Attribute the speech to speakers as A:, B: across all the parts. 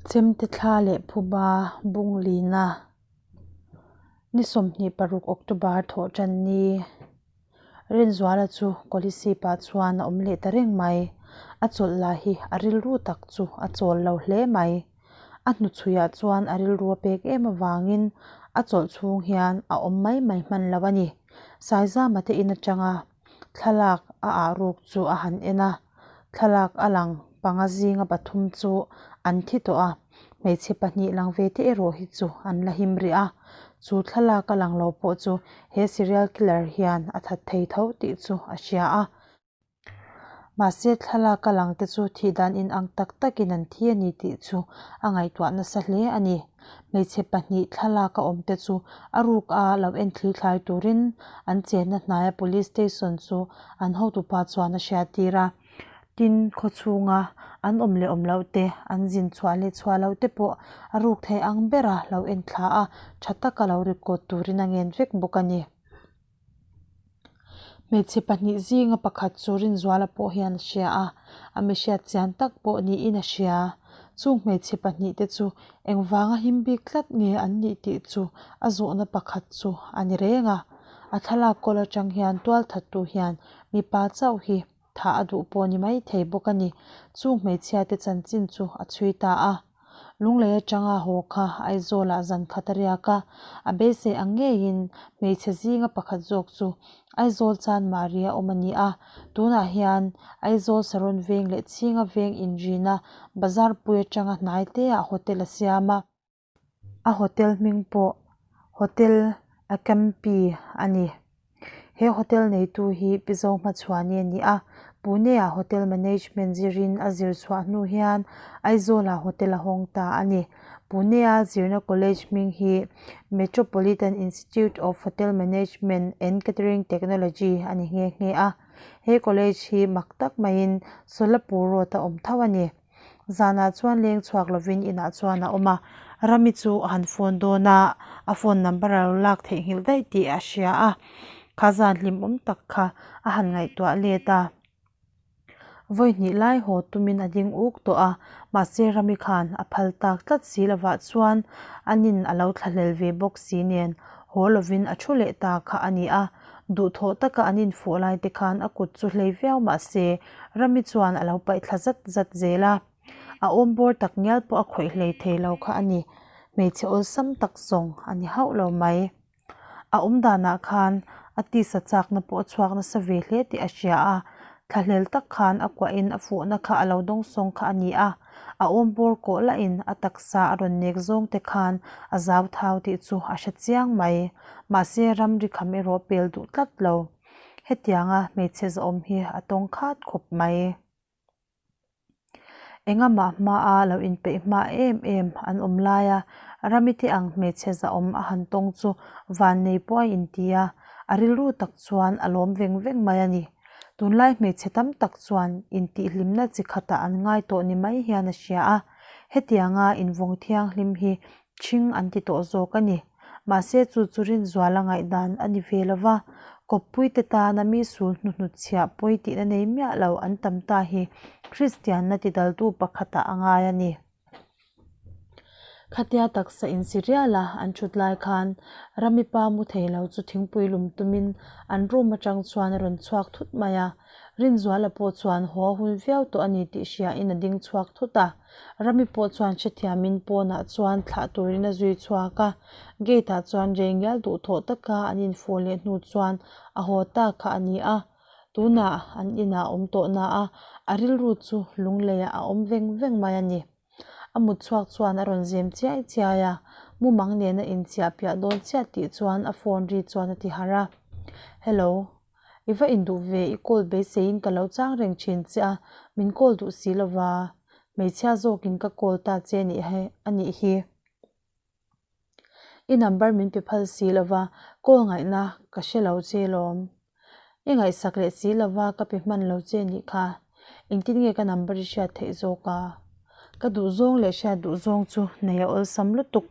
A: Chemte thla leh phuba bung lina ni 26 October thawh tan ni Rinzuala chu Kolasib ah chuan a awm leh ta reng mai. A chawlh lah hi a rilru tak chu a chawl lo hle mai. A hnuchhuiah chuan a rilru a pek em avangin a chawlh chhung hian a awm mai mai hman lo a ni. Saizama te in atanga thlalak a ah ruk chu a han en a, thlalak a lang panga zinga pathum chu an thi tawh a, hmeichhe pahnih lang ve te erawh hi chu an la him rih a, chu thlalak a lang lo pawh chu he serial killer hian a that thei tho tih chu a hria a. Mahse thlalak a lang te chu thih dan inang tak takin an thi a ni tih chu a ngaihtuah nasa hle a ni. Hmeichhe pahnih thlalak a awm te chu a ruk a lo en thli thlai turin an chenna hnaia police station chu an hotupa chuan a hriattir a. Tin, khawchhunga an awm leh awm loh te, an zin chhuah leh chhuah loh te pawh a ruk thei ang bera lo en thla a, tha taka lo record turin a ngen vek bawk a ni. Hmeichhe pahnih zinga pakhat chu Rinzuala pawh hian a hria a, a mihriat chian tak pawh niin a hria. Chung hmeichhe pahnih te chu engvanga him bik tlat nge an nih tih chu a zawhna pakhat chu a ni reng a. A thlalak kawl atang hian tualthattu hian mipa chauh hi thah a duh pawh ni mai thei bawk a ni. Chung hmeichhia te chanchin chu a chhui ta a. Lunglei atanga haw kha Aizawlah zan khat a riak a, a beisei ang ngeiin hmeichhe zinga pakhat zawk chu Aizawl Chanmari a awm a ni a. Tunah hian Aizawl Saron veng leh Chhinga veng inrina bazar pui atanga hnai teah hotel a siam a. A hotel hming pawh Hotel Akampi a ni. He hotel neitu hi Pi Zohmachhuani a ni a, Pune ah Hotel Management zirin a zir chhuah hnu hian Aizawl ah hotel a hawng ta a ni. Pune a zirna college hming hi Metropolitan Institute of Hotel Management and Catering Technology a ni nghe nghe a. He college hi mak tak maiin Solapur road a awm tho a ni. Zanah chuan leng chhuak lovin inah chuan a awm a, Rami chu a han phone dawn a, a phone number a lo lak theihnghilh daih tih a hria a, kha zan hlimawm tak kha a han ngaihtuah let a. Vawi hnih lai haw tumin a ding uk tawh a, mahse Rami khan a phal tak tlat si lovah chuan an in a lo thlahlel ve bawk si nen haw lovin a thu leh ta kha a ni a. Duhthawh taka an infawh lai te khan a kut chu hlei viau mah se Rami chuan a lo paih thla zat zat zel a, a awm bawr tak ngial pawh a khawih hlei thei lo kha a ni. Hmeichhe awlsam tak zawng a ni hauh lo mai. A awm danah khan a tisa chakna pawh a chhuak nasa ve hle tih a hria a, thlahlel tak khan a kuahin a fuhna kha a lo dawngsawng kha a ni a, a awm bawr kawh lahin a taksa a rawn nek zawng te khan a zau thau tih chu a hre chiang mai. Mahse ramri kham erawh pel duh tlat lo. Hetianga hmeichhe zawhawm hi a tawng khat khawp mai. Engamah hmaa lo inpeih hma em em an awm laia Ramite ang hmeichhe zahawm a han tawng chu vannei pawh a inti a, a rilru tak chuan a lawm veng veng mai a ni. Tunlai hmeichhe tam tak chuan intihhlimna chi khatah an ngai tawh ni mai hian a hria a, hetianga invawng thianghlim hi Ṭhing an ti tawh zawk a ni. Mahse chu chu Rinzuala ngaihdan a ni ve lo va, kawppuite tana mi sul hnuhnut chhiah pawi tihna nei miah lo an tam ta hi Kristianna tidaltu pakhatah a ngai a ni. Khatia taksa insi riala an ṭhut lai khan Rami pa mu thei lo chu thingpui lum tumin an room aṭang chuan a rawn chhuak thut mai a. Rinzuala pawh chuan haw a hun viau tawh a ni tih hriain a ding chhuak thut a. Rami pawh chuan hrethiamin pawnah chuan thlah turin a zui chhuak a, gate ah chuan rei ngial duhthawh taka an infawh leh hnu chuan a haw ta kha a ni a, tunah an inah a awm tawh na a, a rilru chu lungleiah a awm veng veng mai a ni. A mut chhuak chuan a rawn zem chiai chiai a, mumang nena inchiah piah dawn chiah tih chuan a phone ri chuan a ti harh a, Hello. I va induh ve, i call beiseiin ka lo chang reng thin che a, min call duh si lova, hmeichhia zawkin ka call ta che a nih hi. I number min pe phal si lova, call ngaihna ka hre lo che lawm. I ngaihsak leh si lova ka pe hman lo che nih kha, engtin nge ka number i hriat theih zawk a? Ka duhzawng leh hriat duhzawng chu nei a awlsam lutuk.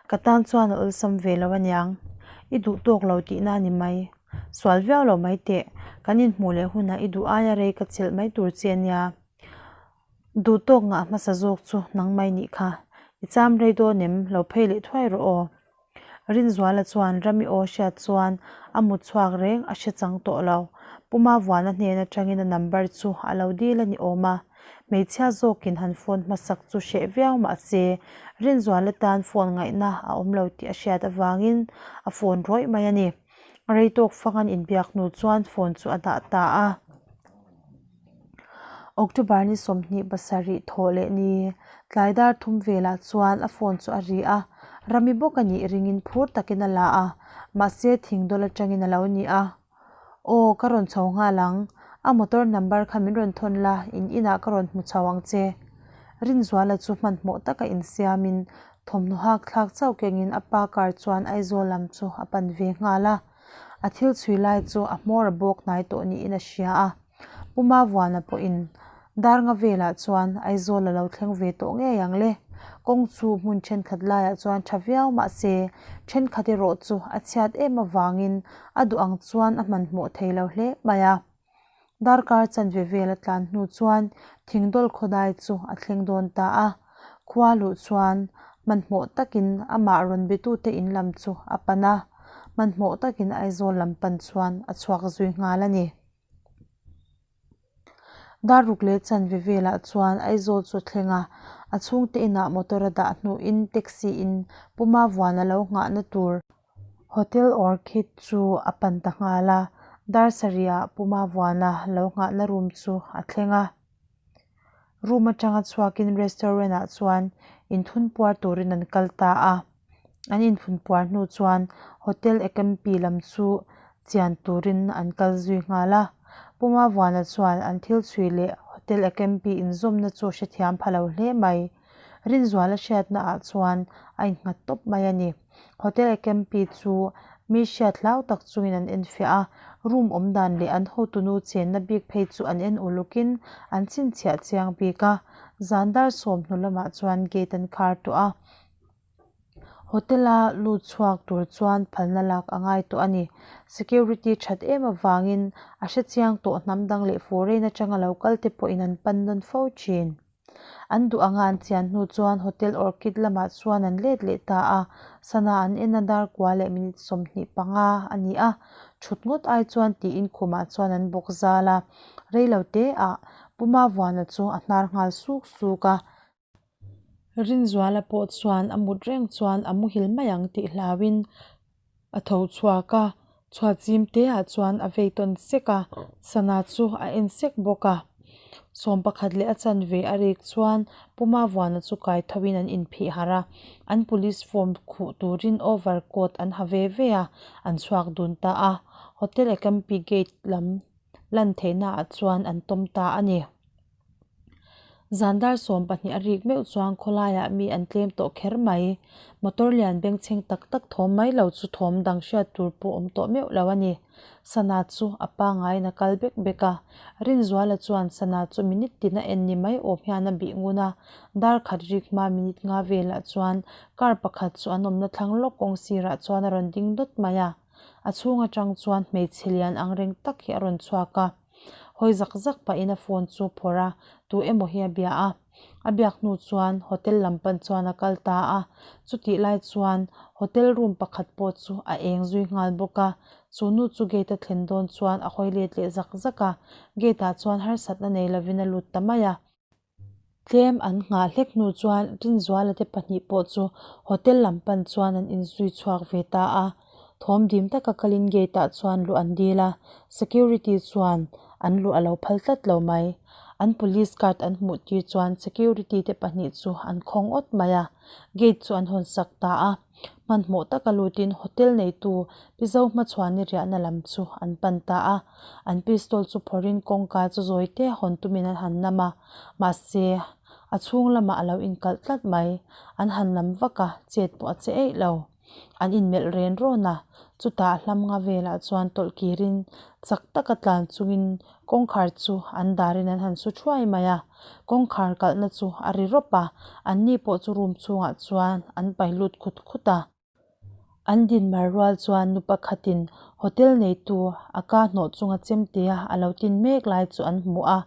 A: Ka tan chuan a awlsam ve lo aniang. I duh tawk lo tihna a ni mai. Sual viau lo mai teh. Kan inhmuh leh hunah i duh aia rei ka chelh mai tur che ania. Duh tawk ngah hmasa zawk chu nang mai nih kha. I cham rei dawn em? Lo phei leh thuai rawh aw. Rinzuala chuan Rami aw hriat chuan a mut chhuak reng a hre chang tawh lo. Puma Vuana hnen atangin a number chu a lo dil a ni awm a. Hmeichhia zawkin han phone hmasak chu hreh viau mah se Rinzuala tan phone ngaihna a awm lo tih a hriat avangin a phone rawih mai a ni. Rei tawk fang an inbiak hnu chuan phone chu a dah ta a. October ni 27 thawh leh ni tlai dar thum velah chuan a phone chu a ri a, Rami bawk a nih ringin phur takin a la a, mahse thingdawl atangin a lo ni a. Aw, ka rawn chho nghal ang, a motor number kha min rawn thawn la, in inah ka rawn hmu chho ang che. Rinzuala chu hmanhmawh taka insiamin thawmhnaw hak thlak chauh kengin a pa car chuan Aizawl lam chu a pan ve nghal a. A thil chhui lai chu a hmawr a bawk hnai tawh niin a hria a. Pu Mavuana pawhin dar nga velah chuan Aizawl a lo thleng ve tawh ngei ang le. Kawng chu hmun thenkhat laiah chuan tha viau mah se thenkhat erawh chu a chhiat em avangin a duh ang chuan a hmanhmawh thei lo hle mai a. Darkar chanve vel a tlan hnu chuan thingdawl khawdai chu a thleng dawn ta a. Khua luh chuan hmanhmawh takin amah rawn betute in lam chu a pan a, hmanhmawh takin Aizawl lam pan chuan a chhuak zui nghal a ni. Dar ruk leh chanve velah chuan Aizawl chu a thleng a, a chhungte inah motor a dah hnuin taxi in Puma Vuana lo nghahna tur Hotel Orchid chu a pan ta nghal a, dar sarihah Puma Vuana lo nghahna room chu a thleng a. Room atanga chhuakin restaurant ah chuan inthun puar turin an kal ta a, an inthun puar hnu chuan Hotel Ekampi lam chu chian turin an kal zui nghal a. Puma Vuana chuan an thil chhui leh Hotel Ekampi inzawmna chu hrethiam pha lo hle mai. Rinzuala hriatna ah chuan a innghat tawp mai a ni. Hotel Ekampi chu mi hriat hlau tak chungin an enfiah a, room awm dan leh an hotunu chenna bik phei chu an en ulukin an chhinchhiah chiang bik a. Zan dar sawmhnu lamah chuan gate an khar tawh a. Hotel-a lut chhuak tur chuan phalna lak a ngai tawh a ni. Security that em avangin a hrechiang tawh hnam dang leh foreign atanga lo kal te pawhin an pan nawn fo thin. An duh anga an chian hnu chuan Hotel Orchid lamah chuan an let leh ta a, sana an en a dar kua leh minute 25 a ni a, thut ngawt ai chuan tiin khumah chuan an bawk zal a, reilo te ah Puma Vuana chu a hnar nghal suk suk a. Rinzuala pawh chuan a mut reng chuan a muhil mai ang tih hlauhin a tho chhuak a, chhuat zim te ah chuan a vei tawn sek a, sana chu a en sek bawk a. 11 leh a chanve a rik chuan Puma Vuana chu kai tho in an inphih harh a, an police form khuh turin over coat an ha ve ve a, an chhuak dun ta a. Hotel Ekampi gate lam lan theihna ah chuan an tawm ta a ni. Zan dar 12 a rik meuh chuan khawlaiah mi an tlem tawh kher mai. Motor lian bengchheng tak tak thawm mai lo chu thawm dang hriat tur pawh awm tawh meuh lo a ni. Sana chu a pangaiin a kal bek bek a. Rinzuala chuan sana chu minute tin a en ni mai awm hian a bih ngun a. Dar khat rik hma minute nga velah chuan car pakhat chu an awmna thlang lawk kawng sirah chuan a rawn ding dawt mai a. A chhung atang chuan hmeichhe lian angreng tak hi a rawn chhuak a. Hawi zak zak pahin a phone chu a phawrh a, tu emaw hi a bia a. A biak hnu chuan hotel lam pan chuan a kal ta a, chutih lai chuan hotel room pakhat pawh chu a eng zui nghal bawk a. Chu nu chu gate a thlen dawn chuan a hawi let leh zak zak a, gate ah chuan harsatna nei lovin a lut ta mai a. Tlem an nghah hlek hnu chuan Rinzuala te pahnih pawh chu hotel lam pan chuan an inzui chhuak ve ta a. Thawm dim taka kalin gate ah chuan luh an dil a, security chuan an luh a lo phal tlat lo mai. An police card an hmuh tir chuan security te pahnih chu an khawng awt mai a, gate chu an hawn sak ta a. Hmanhmawh taka lutin hotel neitu Pi Zohmachhuani riahna lam chu an pan ta a. An pistol chu phawrhin kawngka chu zawi te hawn tumin an han nam a, mahse a chhung lamah a lo inkalh tlat mai. An han nam vak a, chet pawh a che eih lo. An inmelh ren rawn a, chutah hlam nga velah chuan tawlh kirin chak taka tlan chungin kawngkhar chu an darin an han su thuai mai a. Kawngkhar kalhna chu a ri rawp a, anni pawh chu room chhungah chuan an pai lut khut khut a. An dinmar rual chuan nu pakhatin hotel neitu a ka hnawh chunga chemtea a lo tin mek lai chu an hmu a,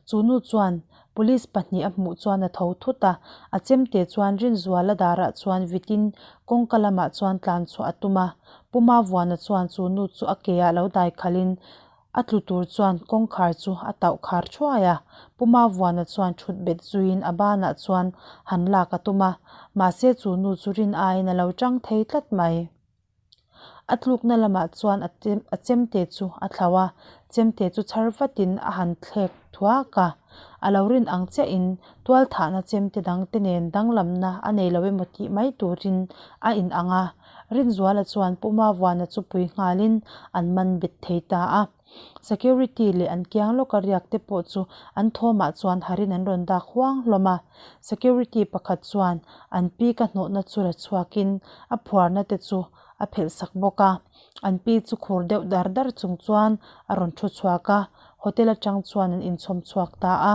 A: chu nu chuan Police pahnih a hmuh chuan a tho thut a, a chemte chuan Rinzuala darah chuan vitin kawngka lamah chuan tlan chhuah a tum a. Pu Mavuana chuan chu nu chu a ke ah lo dai khalhin a tlu tur chuan kawngkhar chu a tauh khar thuai a. Pu Mavuana chuan thut bet zuiin a banah chuan han lak a tum a, mahse chu nu chu rin aiin a lo tang thei tlat mai. A tlukna lamah chuan a chemte chu a thlauh a, chemte chu chhar vatin a han thlek thuak a. A lo rin ang chiahin tualthahna chemte dangte nen danglamna a nei lo emaw tih mai turin a inang a. Rinzuala chuan Pu Mavuana chu pui nghalin an man bet thei ta a. Security leh an kiang lawka riak te pawh chu an thawmah chuan harin an rawn dak huang hlawm a. Security pakhat chuan an pi ka hnawhna chu la chhuakin a phuarna te chu a phelh sak bawk a. An pi chu khur deuh dar dar chung chuan a rawn thu chhuak a, hotel atang chuan an inchhawm chhuak ta a.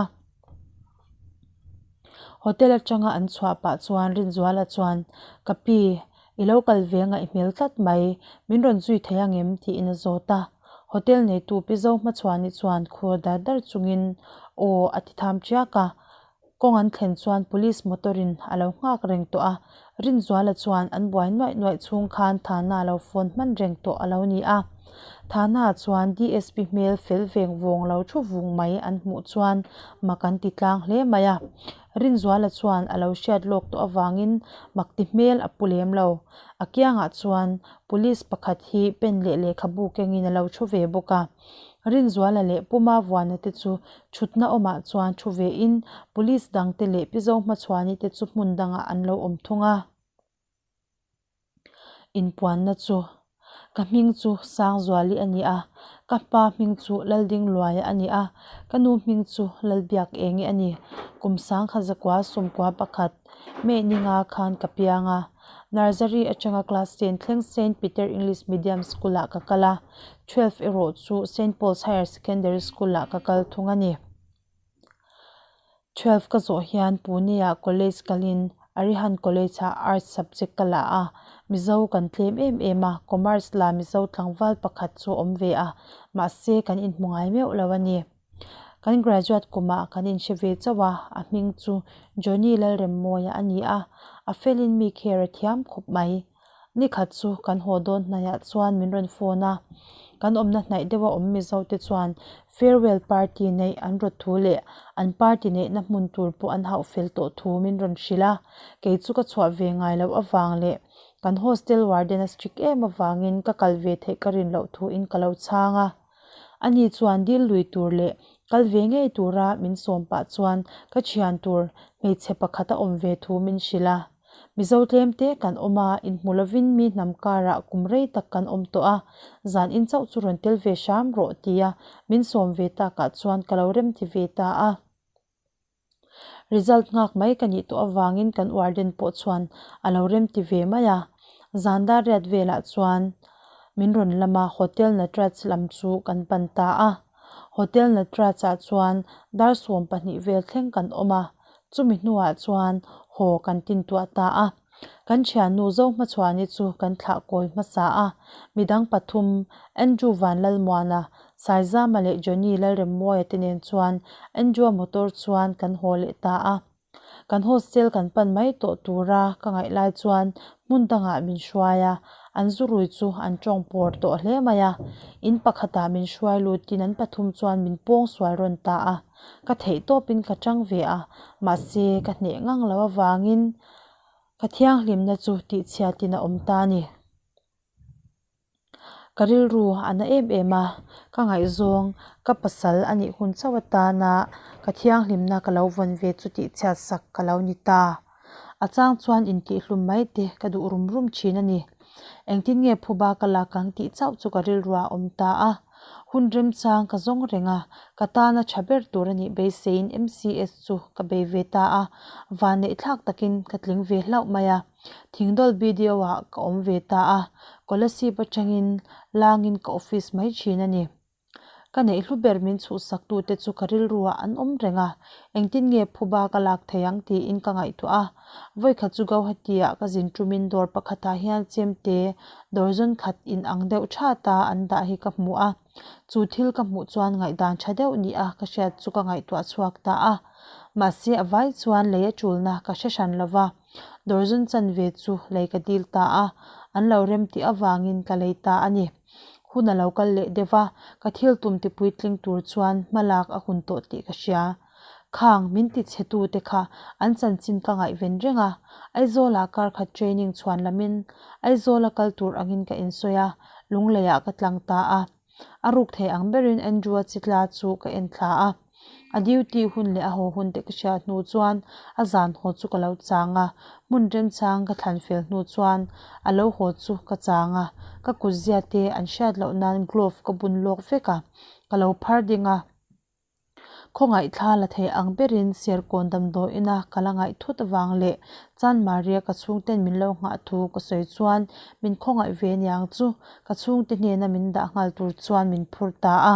A: Hotel atanga an chhuah pah chuan Rinzuala chuan, Ka pi, i lo kal ve ngaih hmel tlat mai, min rawn zui thei ang em? tiin a zawt a. Hotel neitu Pi Zohmachhuani chuan khur dar dar chungin, Aw, a ti tham tiak a. Kawng an thlen chuan police motor in a lo nghak reng tawh a, Rinzuala chuan an buai nuaih nuaih chhung khan Thana a lo phone hman reng tawh a lo ni a. Thana chuan DSP hmel fel veng vawng lo thu vung mai an hmuh chuan mak an ti tlang hle mai a. Rinzuala chuan a lo hriat lawk tawh avangin mak ti hmel a pu lem lo. A kiangah chuan police pakhat hi pen leh lehkhabu kengin a lo thu ve bawk a. Rinzuala leh Pu Mavuana te chu thutna awmah chuan thu ve in police dang te leh Pi Zohmachhuani te chu hmun dangah an lo awm thung a. Inpuanna chu Ka hming chu Sangzuali a ni a, ka pa hming chu Laldingluaia a ni a, ka nu hming chu Lalbiakengi a ni. Kum sangkhat zakua sawmkua pakhat May ninga khan ka piang a. Nursery atanga class ten thleng Saint Peter English Medium School ah ka kal a, 12 erawh chu Saint Paul's Higher Secondary School ah ka kal thung a ni. 12 ka zawh hian Pune ah college kalin Arihant College ah Arts subject ka la a, Mizo kan tlem em em a, Commerce la Mizo tlangval pakhat chu awm ve a, mahse kan inhmu ngai meuh lo a ni. Kan graduate kumah kan inhre ve chauh a, a hming chu Johnny Lalremmawia a ni a, a felin mi care a thiam khawp mai. Nikhat chu kan haw dawn hnaihah chuan min rawn phone a, kan awmna hnaih deuha awm Mizo te chuan farewell party neih an rawt thu leh an party neihna hmun tur pawh an hauh fel tawh thu min rawn hrilh a, kei chu ka chhuah ve ngai loh avang leh kan hostel warden a strict em avangin ka kal ve theih ka rin loh thuin ka lo chhang a. Ani chuan dil lui tur leh kal ve ngei tura min sawm pah chuan ka thian tur hmeichhe pakhat a awm ve thu min hrilh a. Mizo tlem te kan awm a, inhmu lovin mi hnam karah kum rei tak kan awm tawh a, zan in chauh chu rawn tel ve hram rawh tia min sawm ve takah chuan ka lo remti ve ta a. Result nghak mai ka nih tawh avangin kan warden pawh chuan a lo remti ve mai a, zan dar riat velah chuan min rawn lam a, Hotel Natraj lam chu kan pan ta a. Hotel Natraj ah chuan dar 12 vel thleng kan awm a, chumi hnuah chuan haw kan tintuah ta a. Kan thiannu Zohmachhuani chu kan thlah kawi hmasa a, midang pathum Andrew Vanlalmuana, Saizama leh Johnny Lalremmawia te nen chuan Andrew-a motor chuan kan haw leh ta a. Kan hostel kan pan mai tawh tura ka ngaih lai chuan hmun dangah min hruai a, an zu rui chu an tawng pawr tawh hle mai a. In pakhatah min hruai lutin an pathum chuan min pawng sual rawn ta a. Ka theih tawpin ka tang ve a, mahse ka hneh ngang lo avangin ka thianghlimna chu tihchhiatin a awm ta a ni. Ka rilru a na em em a, ka ngaihzawng ka pasal a nih hun chauh atana ka thianghlimna ka lo vawn ve chu tihchhiat sak ka lo ni ta. A chang chuan intihhlum mai te ka duh rum rum thin a ni. Engtin nge phuba ka lak ang tih chauh chu ka rilruah a awm ta a. Hun remchang ka zawng reng a, ka tana tha ber tur a nih beiseiin MCS chu ka bei ve ta a, vanneih thlak takin ka tling ve hlauh mai a. Thingdawl BDO ah ka awm ve ta a, Kolasib atangin langin ka office mai thin a ni. Ka neih hlu ber min chhuhsak tute chu ka rilruah an awm reng a, engtin nge phuba ka lak thei ang tiin ka ngaihtuah a. Vawikhat chu Gauhati ah ka zin tumin dawr pakhatah hian chemte dawr zawn khat in ang deuh thata an dah hi ka hmu a. Chu thil ka hmuh chuan ngaihdan tha deuh ni a ka hriat chu ka ngaihtuah chhuak ta a. Mahse a vai chuan lei a tulna ka hre hran lo va, dawrzawn chanve chu lei ka dil ta a, an lo rem tih avangin ka lei ta a ni. Hun a lo kal leh deuh va, ka thil tum ti puitling tur chuan hma lak a hun tawh tih ka hria. Khang min ti chhe tu te kha an chanchin ka ngaihven reng a, Aizawlah kar khat training chhuan lamin Aizawla kal tur angin ka insawi a, Lungleiah ka tlang ta a. A ruk thei ang berin Andrew-a chitla chu ka en thla a. A duty hun leh a haw hun te ka hriat hnu chuan a zan haw chu ka lo chang a, hmun remchang ka thlan fel hnu chuan a lo haw chu ka chang a, ka kutzia te an hriat loh nan glove ka bun lawk vek a, ka lo phar ding a. Khawngaih thla la thei ang berin Serkawn damdawiina ka la ngaih thut avang leh Chanmaria ka chhungten min lo nghah thu ka sawi chuan min khawngaih ve niang chu ka chhungte hnena min dah nghal tur chuan min phur ta a.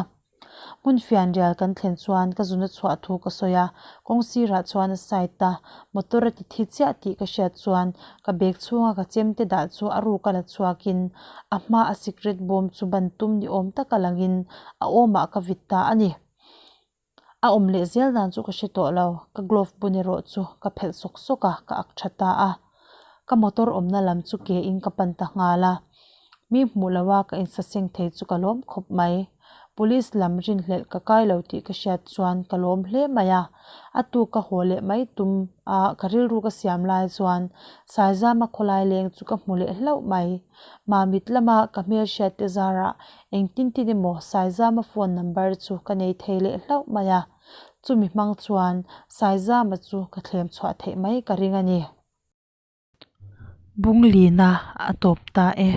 A: Hmun fianrial kan thlen chuan ka zuna chhuah thu ka sawi a, kawng sirah chuan a side a motor a ti thi chiah tih ka hriat chuan ka bag chhunga ka chemte dah chu a ruka la chhuakin a hma a sikret bawm chu ban tum ni awm taka langin a awmah ka vit ta a ni. A awm leh zel dan chu ka hre tawh lo, ka glove bun erawh chu ka phelh sawk sawk a, ka ak tha ta a. Ka motor awmna lam chu ke in ka pan ta nghal a. Mi hmuh lo a ka insaseng thei chu ka lawm khawp mai. Police lam rinhlelh ka kai lo tih ka hriat chuan ka lawm hle mai a. A tuk ka haw leh mai tum a ka rilru ka siam lai chuan Saizama khawlai leng chu ka hmu leh hlauh mai. Mamit lama ka hmelhriat te zarah engtin tin emaw Saizama phone number chu ka nei thei leh hlauh mai a, chumi hmang chuan Saizama chu ka thlem chhuah theih mai ka ring a ni. Bunglina a tawp ta e.